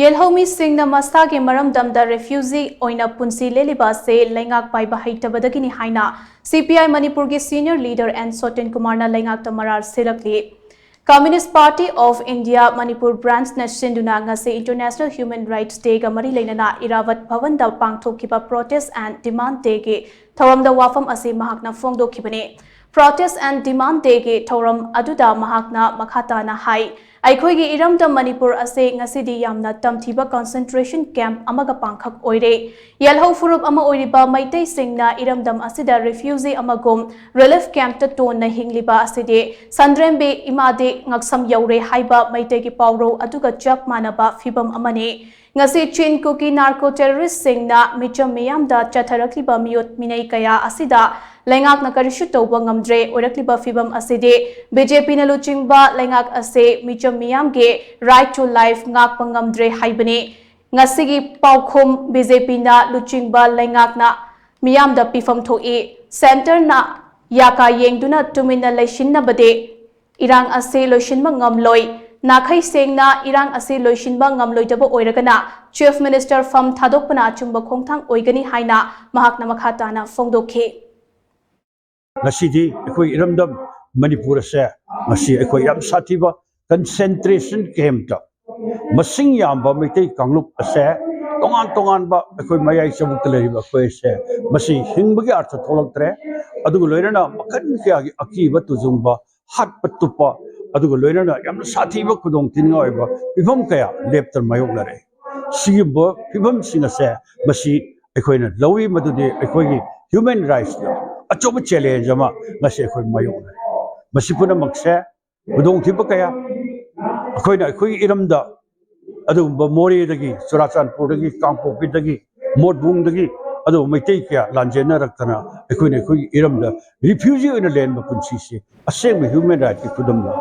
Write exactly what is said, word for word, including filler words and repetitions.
ꯌꯦꯜꯍꯧꯃꯤꯁꯤꯡꯅ ꯃꯁꯥꯒꯤ ꯃꯔꯝꯗꯝꯗ refugee ꯑꯣꯏꯅ ꯄꯨꯟꯁꯤ ꯂꯦꯜꯂꯤꯕ ꯑꯁꯤ ꯂꯩꯉꯥꯛ ꯄꯥꯏꯕ ꯍꯩꯇꯕꯗꯒꯤꯅꯤ ꯍꯥꯏꯅ C P I ꯃꯅꯤꯄꯨꯔꯒꯤ senior leader N ꯁꯣꯇꯤꯟ ꯀꯨꯃꯥꯔꯅ ꯂꯩꯉꯥꯛꯇ ꯃꯔꯥꯜ ꯁꯤꯜꯂꯛꯂꯤ꯫ Communist Party of India Manipur branchꯅ ꯁꯤꯟꯗꯨꯅ ꯉꯁꯤ International Human Rights Dayꯒ ꯃꯔꯤ ꯂꯩꯅꯅ ꯏꯔꯥꯋꯠ ꯚꯋꯟꯗ ꯄꯥꯡꯊꯣꯛꯈꯤꯕ Protest and Demand Dayꯒꯤ ꯊꯧꯔꯝꯗ ꯋꯥꯐꯝ ꯑꯁꯤ ꯃꯍꯥꯛꯅ ꯐꯣꯡꯗꯣꯛꯈꯤꯕꯅꯤ꯫ Protest and Demand Dayꯒꯤ ꯊꯧꯔꯝ ꯑꯗꯨꯗ ꯃꯍꯥꯛꯅ ꯃꯈꯥ ꯇꯥꯅ ꯍꯥꯏ, ꯑꯩꯈꯣꯏꯒꯤ ꯏꯔꯝꯗꯝ ꯃꯅꯤꯄꯨꯔ ꯑꯁꯤ ꯉꯁꯤꯗꯤ ꯌꯥꯝꯅ ꯇꯝꯊꯤꯕ concentration camp ꯑꯃꯒ ꯄꯥꯡꯈꯛ ꯑꯣꯏꯔꯦ꯫ ꯌꯦꯜꯍꯧ ꯐꯨꯔꯨꯞ ꯑꯃ ꯑꯣꯏꯔꯤꯕ ꯃꯩꯇꯩꯁꯤꯡꯅ ꯏꯔꯝꯗꯝ ꯑꯁꯤꯗ refugee ꯑꯃꯒꯨꯝ relief campꯇ ꯇꯣꯟꯅ ꯍꯤꯡꯂꯤꯕ ꯑꯁꯤꯗꯤ ꯁꯟꯗ꯭ꯔꯦꯝꯕꯤ ꯏꯃꯥꯗꯤ ꯉꯛꯁꯝ ꯌꯧꯔꯦ ꯍꯥꯏꯕ ꯃꯩꯇꯩꯒꯤ ꯄꯥꯎꯔꯧ ꯑꯗꯨꯒ ꯆꯞ ꯃꯥꯟꯅꯕ ꯐꯤꯕꯝ ꯑꯃꯅꯤ꯫ ꯉꯁꯤ ꯆꯤꯟ ꯀꯨꯀꯤ narco terroristꯁꯤꯡꯅ ꯃꯤꯆꯝ ꯃꯤꯌꯥꯝꯗ ꯆꯠꯊꯔꯛꯂꯤꯕ ꯃꯤꯑꯣꯠ ꯃꯤꯅꯩ ꯀꯌꯥ ꯑꯁꯤꯗ ꯂꯩꯉꯥꯛꯅ ꯀꯔꯤꯁꯨ ꯇꯧꯕ ꯉꯝꯗ꯭ꯔꯦ꯫ ꯑꯣꯏꯔꯛꯂꯤꯕ ꯐꯤꯕꯝ ꯑꯁꯤꯗꯤ BJPꯅ ꯂꯨꯆꯤꯡꯕ ꯂꯩꯉꯥꯛ ꯑꯁꯤ ꯃꯤꯆꯝ ꯃꯤꯌꯥꯝꯒꯤ right to life ꯉꯥꯛꯄ ꯉꯝꯗ꯭ꯔꯦ ꯍꯥꯏꯕꯅꯤ꯫ ꯉꯁꯤꯒꯤ ꯄꯥꯎꯈꯨꯝ BJPꯅ ꯂꯨꯆꯤꯡꯕ ꯂꯩꯉꯥꯛꯅ ꯃꯤꯌꯥꯝꯗ ꯄꯤꯐꯝ ꯊꯣꯛꯏ꯫ Centreꯅ ꯌꯥꯀꯥ ꯌꯦꯡꯗꯨꯅ ꯇꯨꯃꯤꯟꯅ ꯂꯩꯁꯤꯟꯅꯕꯗꯤ ꯏꯔꯥꯡ ꯑꯁꯤ ꯂꯣꯏꯁꯤꯟꯕ ꯉꯝꯂꯣꯏ꯫ ꯅꯥꯈꯩ ꯁꯦꯡꯅ ꯏꯔꯥꯡ ꯑꯁꯤ ꯂꯣꯏꯁꯤꯟꯕ ꯉꯝꯂꯣꯏꯗꯕ ꯑꯣꯏꯔꯒꯅ Chief Minister ꯐꯝ ꯊꯥꯗꯣꯛꯄꯅ ꯑꯆꯨꯝꯕ ꯈꯣꯡꯊꯥꯡ ꯑꯣꯏꯒꯅꯤ ꯍꯥꯏꯅ ꯃꯍꯥꯛꯅ ꯃꯈꯥ ꯇꯥꯅ ꯐꯣꯡꯗꯣꯛꯈꯤ꯫ ꯉꯁꯤꯗꯤ ꯑꯩꯈꯣꯏ ꯏꯔꯝꯗꯝ ꯃꯅꯤꯄꯨꯔ ꯑꯁꯦ ꯉꯁꯤ ꯑꯩꯈꯣꯏ ꯌꯥꯝ ꯁꯥꯊꯤꯕ concentration campꯇ ꯃꯁꯤꯡ ꯌꯥꯝꯕ ꯃꯩꯇꯩ ꯀꯥꯡꯂꯨꯞ ꯑꯁꯦ ꯇꯣꯉꯥꯟ ꯇꯣꯉꯥꯟꯕ ꯑꯩꯈꯣꯏ ꯃꯌꯥꯏ ꯆꯕꯨꯛꯇ ꯂꯩꯔꯤꯕ ꯑꯩꯈꯣꯏ ꯑꯁꯦ ꯃꯁꯤ ꯍꯤꯡꯕꯒꯤ ꯑꯥꯔꯊ ꯊꯣꯛꯂꯛꯇ꯭ꯔꯦ꯫ ꯑꯗꯨꯒ ꯂꯣꯏꯅꯅ ꯃꯈꯜ ꯀꯌꯥꯒꯤ ꯑꯀꯤꯕ ꯇꯨꯖꯨꯡꯕ, ꯍꯥꯠꯄ ꯇꯨꯞꯄ, ꯑꯗꯨꯒ ꯂꯣꯏꯅꯅ ꯌꯥꯝꯅ ꯁꯥꯊꯤꯕ ꯈꯨꯗꯣꯡ ꯊꯤꯅꯤꯡꯉꯥꯏ ꯑꯣꯏꯕ ꯐꯤꯕꯝ ꯀꯌꯥ ꯂꯦꯞꯇꯅ ꯃꯥꯌꯣꯛꯅꯔꯦ꯫ ꯁꯤꯒꯨꯝꯕ ꯐꯤꯕꯝꯁꯤꯡ ꯑꯁꯦ ꯃꯁꯤ ꯑꯩꯈꯣꯏꯅ ꯂꯧꯏ, ꯃꯗꯨꯗꯤ ꯑꯩꯈꯣꯏꯒꯤ human rightsꯇ ꯑꯆꯧꯕ challenge ꯑꯃ ꯉꯁꯤ ꯑꯩꯈꯣꯏ ꯃꯥꯌꯣꯛꯅꯔꯦ꯫ ꯃꯁꯤ ꯄꯨꯝꯅꯃꯛꯁꯦ ꯈꯨꯗꯣꯡꯊꯤꯕ ꯀꯌꯥ ꯑꯩꯈꯣꯏꯅ ꯑꯩꯈꯣꯏꯒꯤ ꯏꯔꯝꯗ ꯑꯗꯨꯒꯨꯝꯕ ꯃꯣꯔꯦꯗꯒꯤ, ꯆꯨꯔꯥꯆꯥꯟꯄꯨꯔꯗꯒꯤ, ꯀꯥꯡꯄꯣꯛꯄꯤꯗꯒꯤ, ꯃꯣꯠꯕꯨꯡꯗꯒꯤ ꯑꯗꯨꯒꯨꯝꯕ ꯃꯩꯇꯩ ꯀꯌꯥ ꯂꯥꯟꯖꯦꯟꯅꯔꯛꯇꯅ ꯑꯩꯈꯣꯏꯅ ꯑꯩꯈꯣꯏꯒꯤ ꯏꯔꯝꯗ refugee ꯑꯣꯏꯅ ꯂꯦꯟꯕ ꯄꯨꯟꯁꯤꯁꯤ ꯑꯁꯦꯡꯕ human rightꯀꯤ ꯈꯨꯗꯝꯅꯤ꯫